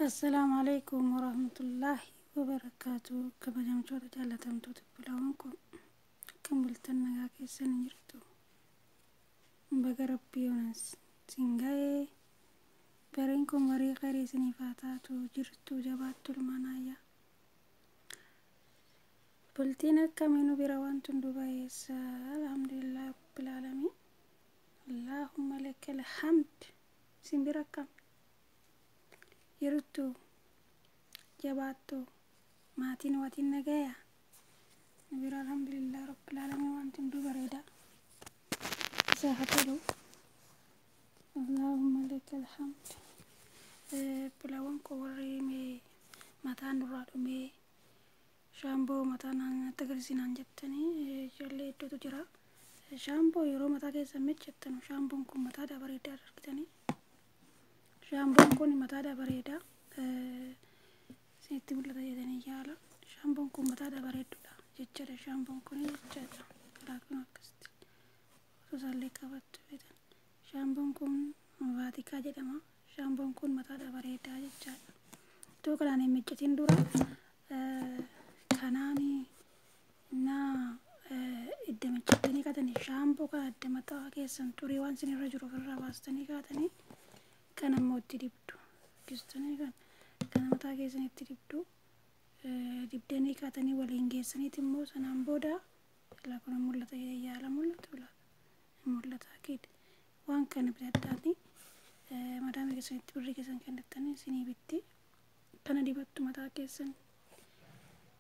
Assalaamu alaikum warahmatullaahi wabarakaatu. Kabajamtoota jaallatamtoota bilaawwan kun akkam bultan, nagaa keessan hin jirtu? Baga rabbii sin ga'ee. Bariin kun barii khayrii isiniif haa taatu. Jirtu, jabaattu, ilmaan ayyaa? Bultiin akkamii nu bira? Wanti hundu bayeessa, alhamdulillah rabbil aalamiin, allahumma lakal hamd. Isin bira akkam jirtu? Jabaattu, maatiin waatiin nagaya? Nu bira alhamdulillah rabbil aalamiin, wanti hunduu bareeda, isaa haa tolu, allahumma lakal hamd. Bilaawwan koo, warri mataan nurraa dhumee shaamboo mataa natti agarsiisinaan jettanii ijoollee hedduutu jira. Shaamboo yeroo mataa keessan miiccattanu, shaamboon kun mataadhaa bareedaa argitanii. Shaamboon kun mataadhaa bareedaa isinitti mul'ata jedhanii yaala. Shaamboon kun mataadhaa bareedduudha jechaadha. Shaamboon kun jechaadha. Laakiin akkasitti osoo isaallee qabattu feetan. Shaamboon kun Vaatikaa jedhama. Shaamboon kun mataadhaa bareedaa jechaadha. Iddoo kanaan hin miiccatin dura kanaan naa idda miiccattanii kaatanii, shaamboo kana adda mataa keessan xurii waan isin irra jiru ofirraa baastanii kaatanii, kan ammoo itti dibdu gistanii kan kana mataa keessan itti dibdu. Dibdanii kaatanii waliin geessaniiti immoo sanaan booda ilaa kun mul'ata, yaala mul'atu laata mul'ata akiid. Waan kana bitadhaati madaama keessanitti birrii keessan kennattanii isinii bitti, kana dibattu mataa keessan.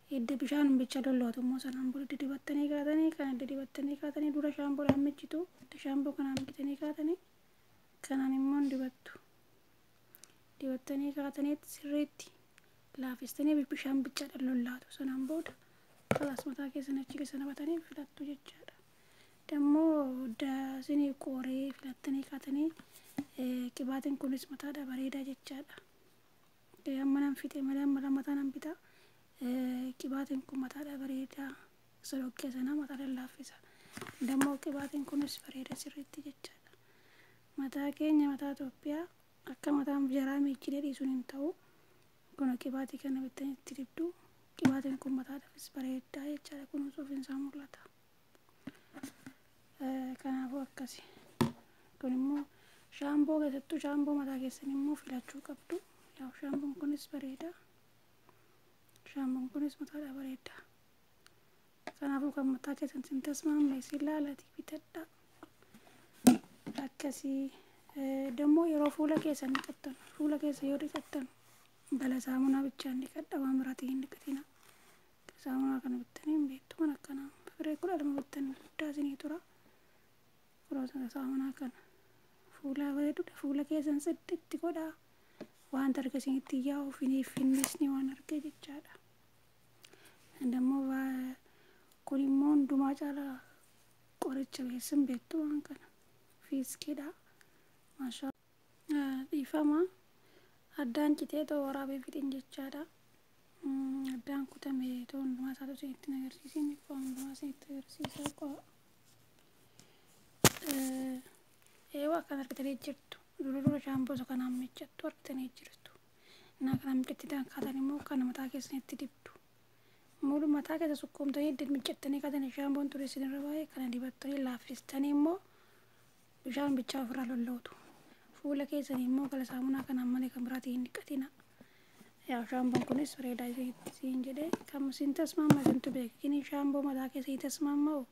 Hidda bishaan bicha lollootu immoo sanaan booda dibattanii kaatanii, kana hidda dibattanii kaatanii, dura shaamboodhaan miiccitu. Hidda shaamboo kanaan miiccitanii kaatanii, kanaan immoo dibattu. Dibattanii kaatanii sirriitti laafistanii bishaan bichaadhaan lollaatu. Sanaan booda kalaas mataa keessan achi keessa nabatanii filattu jechaadha. Dammoo isinii qooree filattanii kaatanii, qibaatiin kunis mataadha bareedaa jechaadha. Amma nan fixe malee amma mataa nan bita. Qibaatiin kun mataadha bareedaa. Soloqqee sana mataa lallaaffisa. Dammoo qibaatiin kunis bareeda sirriitti jechaadha. Mataa keenya, mataa Itoophiyaa akka mataan jaraa miiccilee dhiisuun hin ta'u. Kun qibaatii kana bittanii itti dibdu. Qibaatiin kun mataadhaafis bareedaa jechaadha. Kunuunsa ofiinsaa mul'ata. Kanaafuu akkasi. Kun immoo shaamboo keessattuu shaamboo mataa keessan immoo filachuu qabdu. Yaa, shaamboon kunis bareeda. Shaamboon kunis mataadha bareeda. Kanaafuu kan mataa keessan sin tasmaamne isin ilaalatii bitadha. Akkasii dammoo yeroo fuula keessan dhiqattan, fuula keessa yoo dhiqattan, bala saamunaa bichaan dhiqadha, waan biraatiin hin dhiqatina. Saamunaa kana bittanii hin beektu, kan akkanaa firee 12 bittan guddaa isinii tura. Yeroo saamunaa kana fuula bareedudha, fuula keessan sirriitti godhaa. Wanta arga isinitti yaa'u finiif finnisni waan argee jechaadha. Dammoo kun immoo hundumaa caalaa qoricha keessan beektu, waan kana fiiskiidha. Maashaa, dhiifama, addaan citee too waraabee fixin jechaadha. Addaan kutame too hundumaa isaatu isinitti agarsiisin, hundumaa isinitti agarsiisaa qo'a. Eewwa, akkan argitanii jirtu. Dura dura shaamboo isa kanaan miiccattu argitanii jirtu. Innaa kana miiccatti kaatan immoo kana mataa keessanitti dibdu. Mulu mataa keessa sukkuumtanii idda miiccattanii kaatanii, shaamboon ture isinirra baay'ee, kana dibattanii laaffistanii immoo bishaan bichaa ofirraa lollootu. Fuula keessanii immoo kala saamunaa kanaan malee kan biraatiin hin dhiqatina. Yaa, shaamboon kunis bareedaa isiin jedhee, kan isin tasmaamma isintu beeka. Kini shaamboo mataa keessanii tasmaamma'u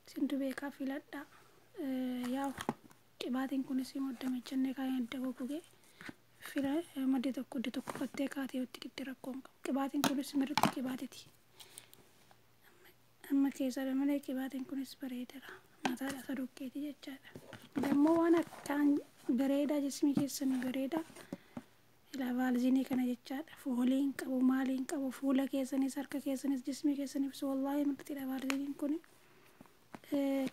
isintu beekaa, filadhaa. Yaa, qibaatiin kunis immoo damechannee kaayeen adda goggogee fila maddi tokko idda tokko fattee kaatee itti dibde rakkoon qabu. Qibaatiin kunis mirritti qibaatiti. Amma keessadha malee qibaatiin kunis bareedaadha. Mataadha sadoqqeeti jechaadha. Dammoo waan akkaan bareedaa jismii keessan bareedaa. Ilaa, vaalzinii kana jechaadha. Foolii hin qabu, maalii hin qabu, fuula keessanis, harka keessanis, jismii keessanis wallaahi mirtiidha vaalziniin kun.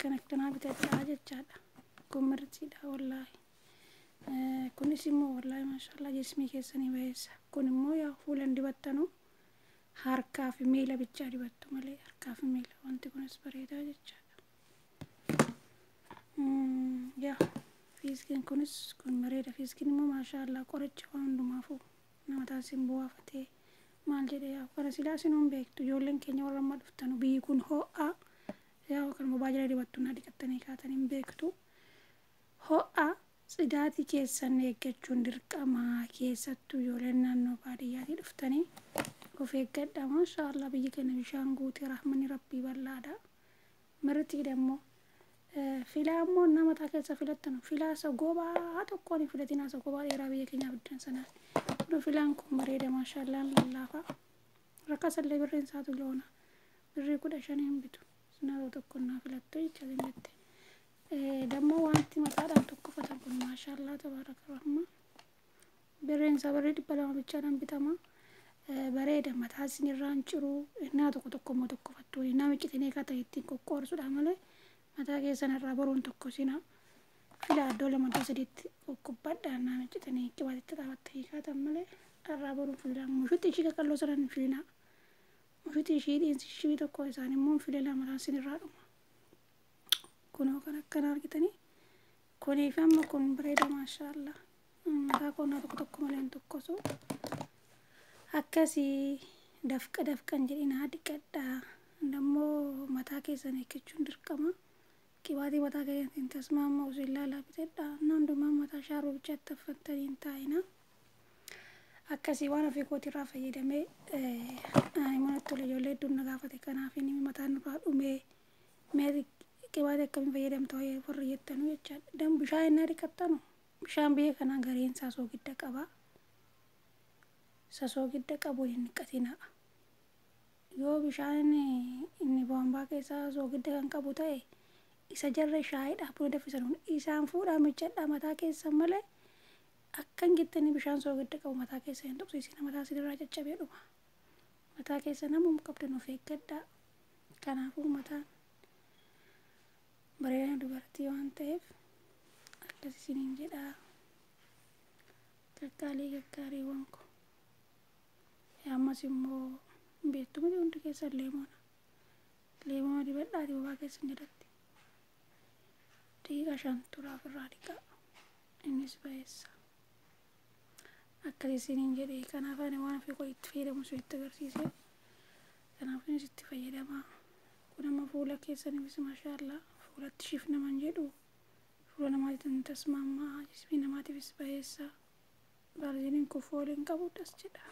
Kan akkanaa bitadhaa jechaadha. Kun mirtiidha wallaahi. Kunis immoo wallaahi maashaallah jismii keessanii bayeessa. Kun immoo yaa fuula hin dibattanu, harkaa fi miila bichaa dibattu malee, harkaa fi miila wanti kunis bareedaa jechaadha. Yaa, fiiskiin kunis kun bareeda. Fiiskiin immoo maashaallah qoricha waan hundumaafuu Nama taasisin bu'aafatee maal jedhee yaa'u kana silaa sinuun beektu ijoolleen keenya warra amma dhuftanu biyyi kun ho'aa yaa'u kan bobaa jala dibattu na dhiqattanii kaatan hin beektu. Ho'aa tsidaatii keessan eeggachuun dirqamaa keessattuu ijoolleen naannoo baadiyyaatii dhuftanii of eeggadha. Maashaallah biyyi keenya bishaan guutee rahmanni rabbii bal'aadha. Mirtiidha immoo filaa immoo nama mataa keessa filattanu filaa isa gobaa tokkoon hin filatinaa isa gobaa dheeraa biyya keenyaa fiddan sanaan. Kun filaan kun bareeda maashaallah lallaafa. Rakkasallee birriin isaatu loona. Birrii 15 hin bitu. Sinaroo tokko naa filattu jecha jette. Dammoo wanti mataadhaan tokkofatan kun maashaallah tabaaraka rahmaa. Birriin isaa birrii 200 bichaadhaan bitama. Bareeda mataa isinirraa hin ciru. Innaa tokko tokko immoo tokkofattu. Innaa miccitanii akka ta'e ittiin qoqqoorsudha malee mataa keessan irraa boruun tokko sina. Filaa iddoo lama iddoo sadiitti qoqqobbadhaa innaa miccitanii qibaatitti xaabattanii kaatan malee irraa boruun filaa. Mushutti ishii qaqalloo sana hin filinaa. Mushutti ishii dhiinsi ishii tokko isaan immoo hin filina mataan isinirraa dhuma. Kunoo kan akkana argitanii. Kuniif amma kun bareeda maashaallah. Mataa koonnaa tokko tokko malee hin tokkosu. Akkasii dafqa dafqan jedhinaa dhiqadhaa. Dammoo mataa keessan eeggachuun dirqama. Qibaatii mataa keessan hin tasmaamma osoo ilaalaa bitadhaa. Inni hundumaa mataa shaaruu bichaatti affattanii hin taa'ina. Akkasii waan ofii kootirraa fayyadamee ani manatti tole ijoollee hedduun na gaafate kanaaf inni mataan nurraa dhumee mee qibaatii akkamiin fayyadamta warri jettanuu jechaadha. Dam bishaan innaa dhiqattanu bishaan biyya kanaa gareen isaa soogidda qaba. Isa soogidda qabuun hin dhiqatinaa. Yoo bishaan inni boombaa keessaa soogidda kan qabu ta'e isa jarra shaayiidhaaf buna danfisan isaan fuudhaa miccadhaa mataa keessan malee akkan jettanii bishaan soogidda qabu mataa keessa hin tuqsiisina mataa isinirraa caccabee dhuma. Mataa keessa namuma qabdan of eeggadhaa. Kanaafuu mataan bareedina dubartii waan ta'eef akkas isiniin jedhaa. Qaqqaalii gaggaariiwwan ko. Ammas immoo beektu miti hundi keessan leemoona. Leemoona dibadhaati bobaa keessan jalatti. Daqiiqaa 5 turaa ofirraa dhiqaa. Innis bayeessa. Akkas isiniin jedhee kanaaf ani waan ofii koo itti fayyadamu isinitti agarsiise. Kanaaf isinis itti fayyadamaa. Kun amma fuula keessaniifis maashaallah fuulatti shif naman jedhu fuula namaatiif hin tasmaammaa jismii namaatiifis bayeessa. Baarjiniin kun foolii hin qabu das jedha.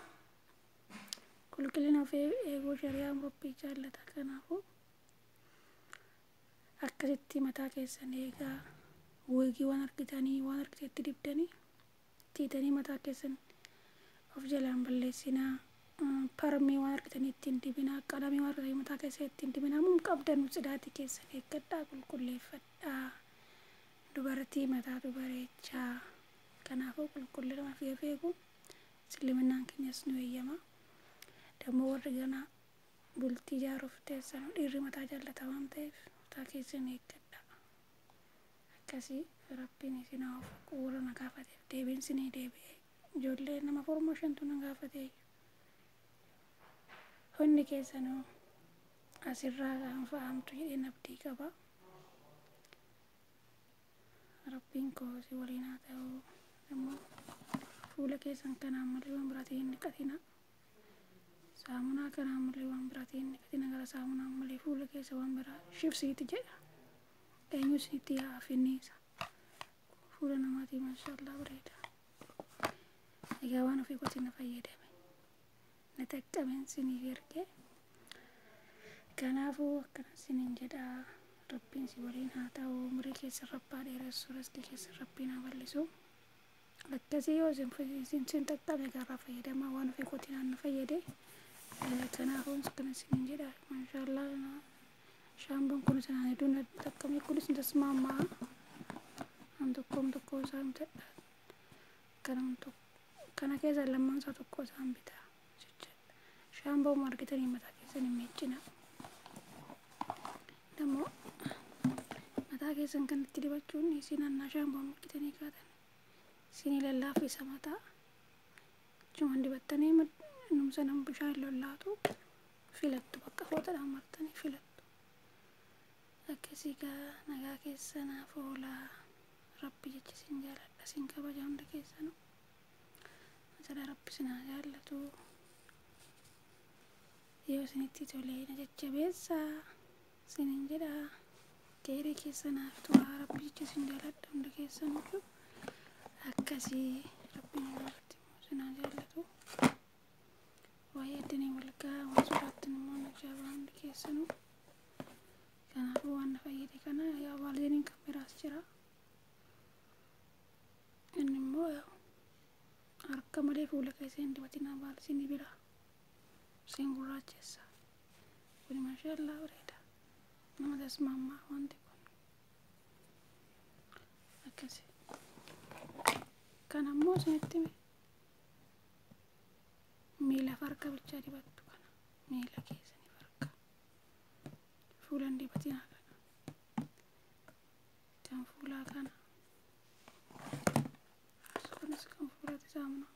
Qulqullina ofii eeguu shari'aan rabbii jaallata kanaafuu akkasitti mataa keessan eegaa wiigii waan argitanii waan argitetti dibdanii tiitanii mataa keessan of jalaan balleessinaa. Parmii waan argitanii ittiin dibinaa qalamii waan argitanii mataa keessan ittiin dibinaa mum qabdan tsidaatii keessan eeggadhaa qulqulleeffadhaa. Dubartii mataatu bareechaa. Kanaafuu qulqullina ofii of eegu isliminaan keenyas nu eeyyama. Dammoo warri ganaa bultii ijaaruuf teessan dhiirri mataa jaallata waan ta'eef mataa keessan eeggadhaa. Akkasii rabbiin isin haa ofu warra na gaafateef deebiin isinii deebi'ee ijoollee nama formoo shantu na gaafatee hundi keessanuu asirraa kan fa'amtu jedheen abdii qaba. Rabbiin koo si waliin haa ta'u. Ammoo fuula keessan kanaan malee waan biraatiin hin dhiqatina. Saamunaa kanaan malee waan biraatiin hin dhiqatina. Gara saamunaa malee fuula keessa waan biraa shifsiiti jedha. Eenyu isinitti yaa'a finniisa. Fuula namaatii maashaallah bareeda. Egaa waan ofii kootiin na fayyadame. Na xaqqabeen isiniif erge. Kanaafuu akkana isiniin jedha. Rabbiin si waliin haa ta'u. Umurii keessan rabbaa dheeressu. Riskii keessan rabbiin haa bal'isu. Akkasii yoo isin sin xaxxame garraa fayyadamaa waan ofii kootiin na fayyade. Kanaafuu akkana isiniin jedha. Maashaallah shaamboon kun isin hedduu na xaqqame kunis tasmaammaa. An tokkoon tokko isaan bitadha. Kana keessa lamman isaa tokko isaan bitaa jechaadha. Shaamboo argitanii mataa keessan hin miiccina. Dammoo mataa keessan kan itti dibachuun isin annaa shaamboo miiccitanii kaatan. Isinii lallaaffisa mataa. Achumaan dibattanii numsa nama bishaan lollaatu filattu bakka fooxadhaan martanii filattu. Akkasii gaa nagaa keessa naaf oolaa. Rabbi jecha isin jaaladha isin kabaja hunda keessanuu. Jedha Rabbi isin haa jaallatu. Yoo isinitti tolee na jajjabeessaa isinin jedha. Keerii keessa naaf turaa, Rabbi jecha isin jaaladha hunda keessaniyyuu. Akkasii Rabbiin irratti immoo isin haa jaallatu. Waa'ee addanii walgaa waan sodaattan immoo na jaabaa hundi keessanuu. Kanaafuu waan na fayyade kana yaa baalzeeniin kan biraas jira. Inni immoo yaa harka malee fuula keessa hin dibatinaa, baalzinii bira isin gurraachessa. Kuni maashaallaa bareeda. Nama tasmaammaa wanti kun. Akkasi. Kan ammoo isinitti hime, miila farka bichaa dibattu kana, miila keessanii farka. Fuula hin dibatinaa kana. Kan fuulaa kana. Kunis kan fuulaati, saamunaa.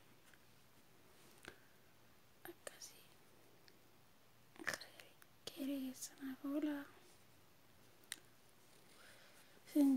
Akkasii. Keeree keessanaaf oolaa. Isin